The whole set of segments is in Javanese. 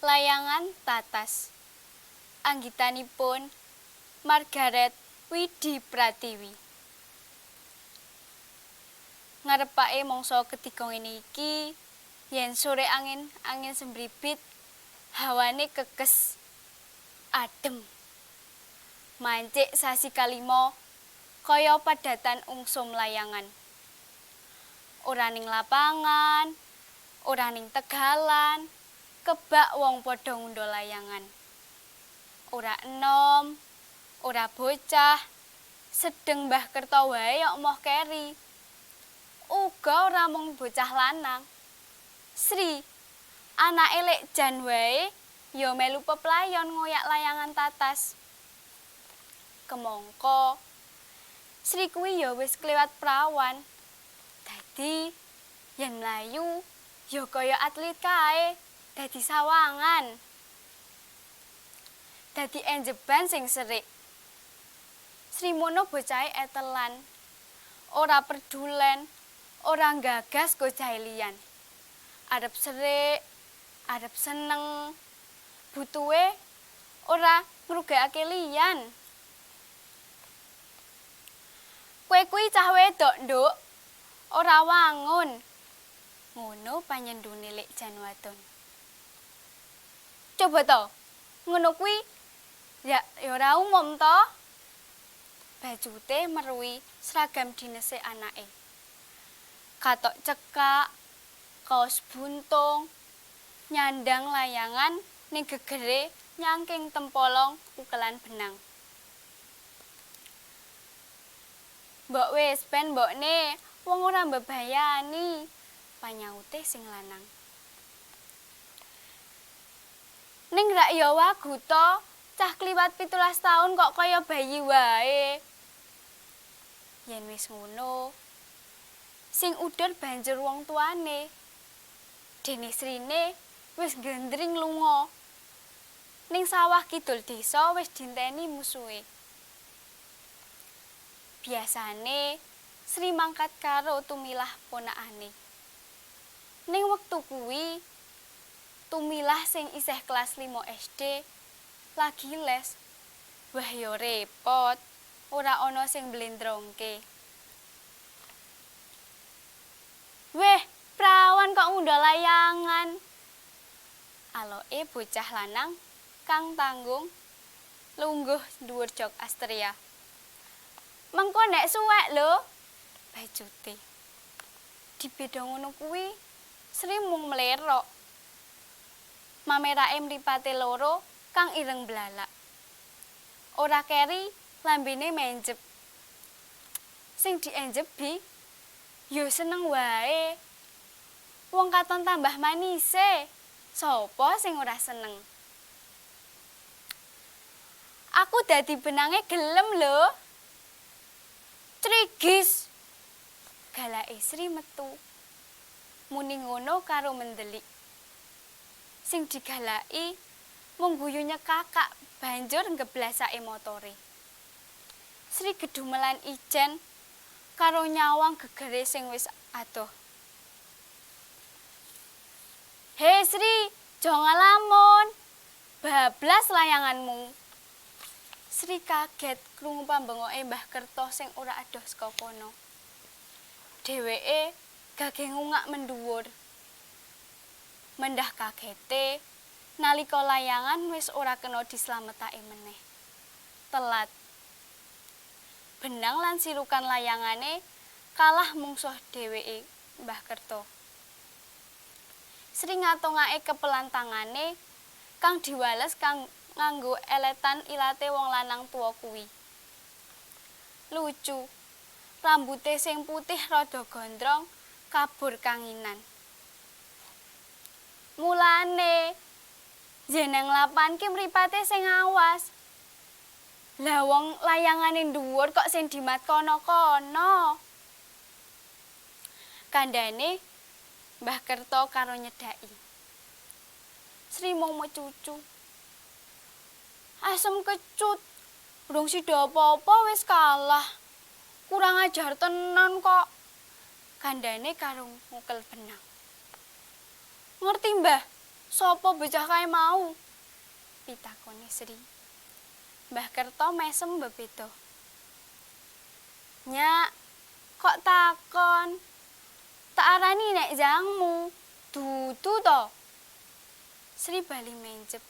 Layangan Tatas. Anggitanipun Margaret Widi Pratiwi. Ngarepake mangsa ketiga ngene iki, yen sore angin angin sembribit, hawane kekes, adem. Mancik sasi kalima kaya padatan ungsum layangan. Ora ning lapangan, ora ning tegalan, kebak wong padha ngundha layangan. Ora enom, ora bocah, sedeng Mbah Kerto wae yok moh keri. Uga ora mung bocah lanang. Sri, anake Lek Jan wae ya melu peplayon ngoyak layangan tatas. Kemangka Sri kuwi ya wis kliwat prawan. Dadi yen mlayu ya kaya atlet kae, dadi sawangan. Dadi enjeban sing serik. Sri mono bocahe etelan. Ora perdulen, ora nggagas gojahe liyan. Arep serik, arep seneng, butuhe ora ngrugekake liyan. Kowe kuwi cah wedok, Nduk. Ora wangun. Ngono panyendune Lek Jan wadon. Coba to, ngono kuwi ya ya ora umum to. Bajute meruhi seragam dinese anake. Katok cekak, kaos buntung, nyandang layangan ning gegere nyangking tempolong ukelan benang. Mbok wis ben mbokne, wong ora mbebayani, panyaute sing lanang. Ning rak ya wagu to, cah kliwat 17 taun kok kaya bayi wae. Yen wis ngono, sing udur banjur wong tuane. Dene Srine wis gendring lunga. Ning sawah kidul desa wis dinteni musuhe. Biasane Sri mangkat karo Tumilah ponakane. Ning wektu kuwi Tumilah sing isih kelas 5 SD lagi les. Wah ya repot, ora ana sing mblendrongke. Weh, prawan kok ngundha layangan. Aloke bocah lanang kang tanggung lungguh dhuwur jok Astrea. Mengko nek suwek lho, bajute. Dibeda ngono kuwi, Sri mung mlerok. Mamerake mripate loro kang ireng blalak. Ora keri lambene menjep. Sing dienjebi ya seneng wae. Wong katon tambah manise, sapa sing ora seneng? Aku dadi benange gelem lho. Trigis. Galake Sri metu. Muni ngono karo mendelik. Sing digalaki mung guyu nyekakak banjur ngeblasake motore. Sri gedumelan ijen karo nyawang gegere sing wis adoh. He Sri, aja ngalamun. Bablas layanganmu. Sri kaget krungu pambengoke Mbah Kerto sing ora adoh saka kono. Dheweke gage ngungak mendhuwur. Mendah kagete nalika layangan wis ora kena dislametake meneh. Telat. Benang lan sirukan layangane kalah mungsuh dheweke Mbah Kerto. Sri ngatongake kepelan tangane kang diwales kang nganggo eletan ilate wong lanang tuwa kuwi. Lucu. Rambute sing putih rada gondrong kabur kanginan. Mulane yen nang lapan ki mripate sing awas. Lah wong layangane dhuwur kok sing dimat kono-kono. Kandhane Mbah Kerto karo nyedhaki. Sri mung mecucu. Asem kecut. Durung sida apa-apa wis kalah. Kurang ajar tenan kok. Kandhane karo ngukel benang. Ngerti, Mbah? Sopo bocah kae mau? Pitakone Sri. Mbah Kerto mesem bebeda. Nyak, kok takon? Tak arani nek jangmu. Dudu to. Sri bali mencep.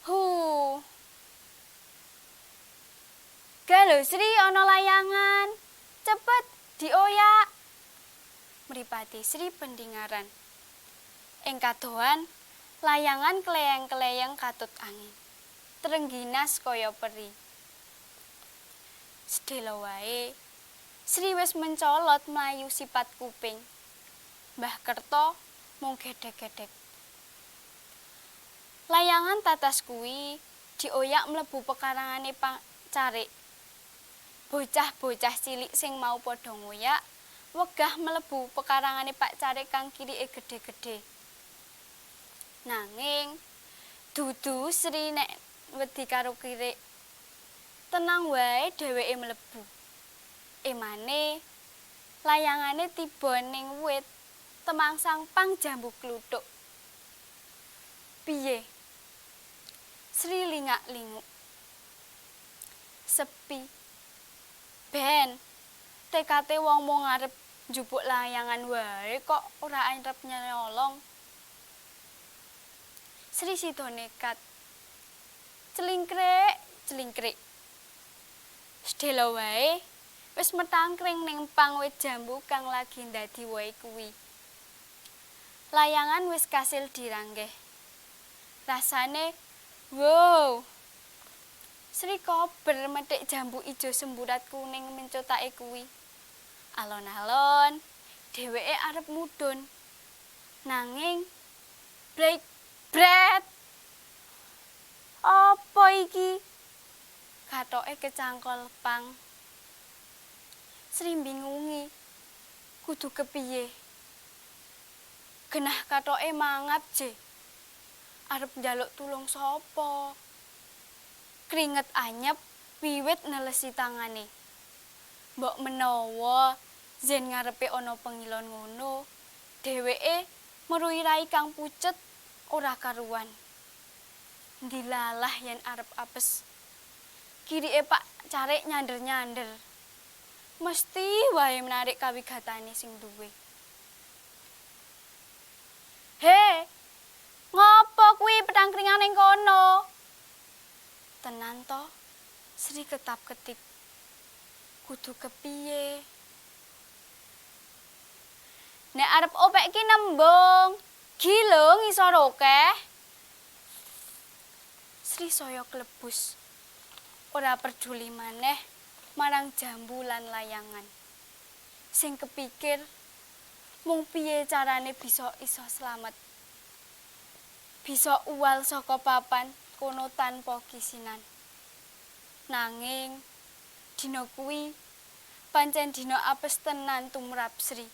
Hu. Galo Sri ana layangan. Cepet dioyak. Mripate Sri pendingaran. Ing kadohan, layangan kleyeng-kleyeng katut angin. Trengginas kaya peri. Sedhela wae, Sri wis mencolot mlayu sipat kuping. Mbah Kerto mung gedhek-gedhek. Layangan tatas kuwi dioyak mlebu pekarangane Pak Carik. Bocah-bocah cilik sing mau padha ngoyak wegah mlebu pekarangane Pak Carik kang kirike gedhe-gedhe. Nanging dudu Sri nek wedi karo kirik. Tenang wae dheweke mlebu. Emane layangane tiba ning wit temangsang pang jambu kluthuk. Piye? Sri lingak-linguk. Sepi. Ben, tekate wong mung arep njupuk layangan wae kok ora arep nyolong. Sri sida nekat. Celingkrik, celingkrik. Sedhela wae wis metangkring ning pang wit jambu kang lagi ndadi wohe kuwi. Layangan wis kasil diranggeh. Rasane, wow. Sri kober methik jambu ijo semburat kuning mencotake kuwi. Alon-alon dheweke arep mudhun. Nanging brek bret. Apa iki? Kathoke kecangkol pang. Sri bingungi. Kudu kepiye? Genah kathoke mangap je. Arep njaluk tulung sapa? Kringet anyep wiwit nelesi tangane. Mbok menawa yen ngarepe ana pengilon ngono, dheweke meruhi rai kang pucet ora karuan. Ndilalah yen arep apes. Kirike Pak Carik nyander-nyander. Mesti wae menarik kawigatane sing duwe. He, ngopo kuwi petangkringan ning kono? Tenan to, Sri ketap-ketip. Kudu kepiye? Nek arep opek ki nembung, gilo ngisor akeh. Sri saya klebus. Ora peduli maneh marang jambu lan layangan. Sing kepikir mung piye carane bisa iso slamet. Bisa uwal saka papan kono tanpa kisinan. Nanging dina kuwi pancen dina apes tenan tumrap Sri.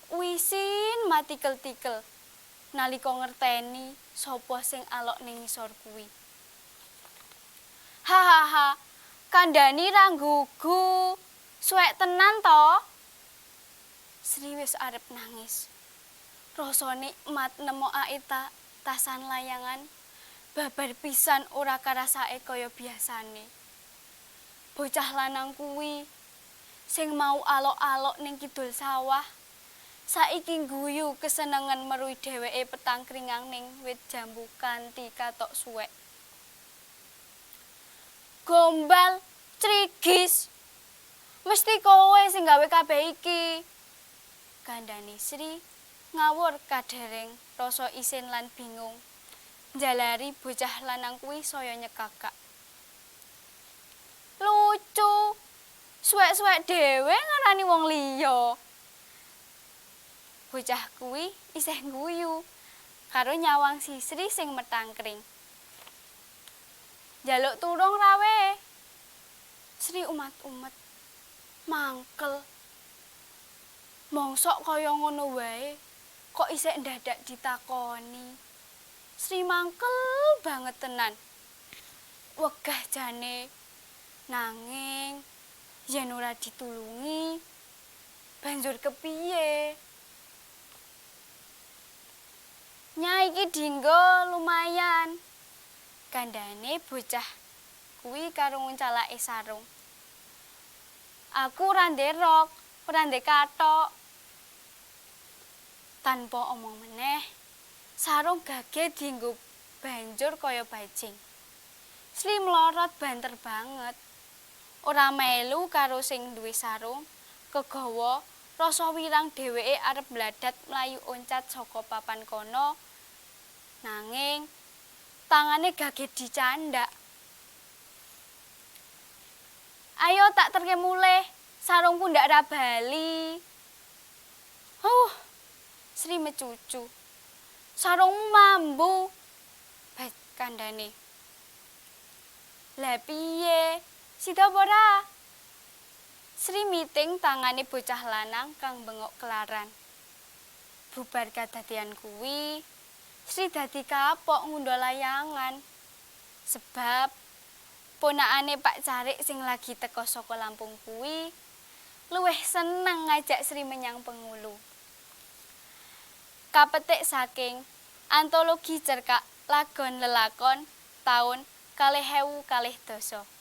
Wisin matikel-tikel nalika ngerteni sapa sing alok ning ngisor kuwi. Hahaha, kandhani ra nggugu. Suwek tenan to? Sri wis arep nangis. Rasa nikmat nemokake tasan layangan babar pisan ora karasake kaya biasane. Bocah lanang kuwi sing mau alok-alok ning kidul sawah saiki ngguyu kesenengan meruhi dheweke petangkringan ning wit jambu kanthi katok suwek. Gombal, crigis. Mesti kowe sing gawe kabeh iki. Kandhane Sri ngawur kadereng rasa isin lan bingung. Njalari bocah lanang kuwi saya nyekakak. Lucu. Suwek-suwek dhewe ngarani wong liya. Bocah kuwi isih ngguyu karo nyawang si Sri sing metangkring. Njaluk tulung rawe. Sri umat-umet. Mangkel. Mosok kaya ngono wae kok isih ndadak ditakoni. Sri mangkel banget tenan. Wegah jane. Nanging yen ora ditulungi banjur kepiye? Nya iki dinggo lumayan. Kandhane bocah kuwi karo nguncalake sarung. Aku ora ndek rok, ora ndek kathok. Tanpa omong meneh, sarung gage dienggo banjur kaya bajing. Sri mlorot banter banget. Ora melu karo sing duwe sarung, kegawa rasa wirang dheweke arep mbladat mlayu oncat saka papan kono. Nanging tangane gage dicandhak. Ayo tak terke mulih, sarungku ndak ra bali. Huh, Sri mecucu. Sarungmu mambu. Baik kandhane. Lah piye? Sida apa ora? Sri miting tangane bocah lanang kang bengok kelaran. Bubar kadadeyan kuwi, Sri dadi kapok ngundha layangan. Sebab ponakane Pak Carik sing lagi teka saka Lampung kuwi luwih seneng ngajak Sri menyang pengulu. Kapetik saking Antologi Cerkak Lagon Lelakon taun 2012.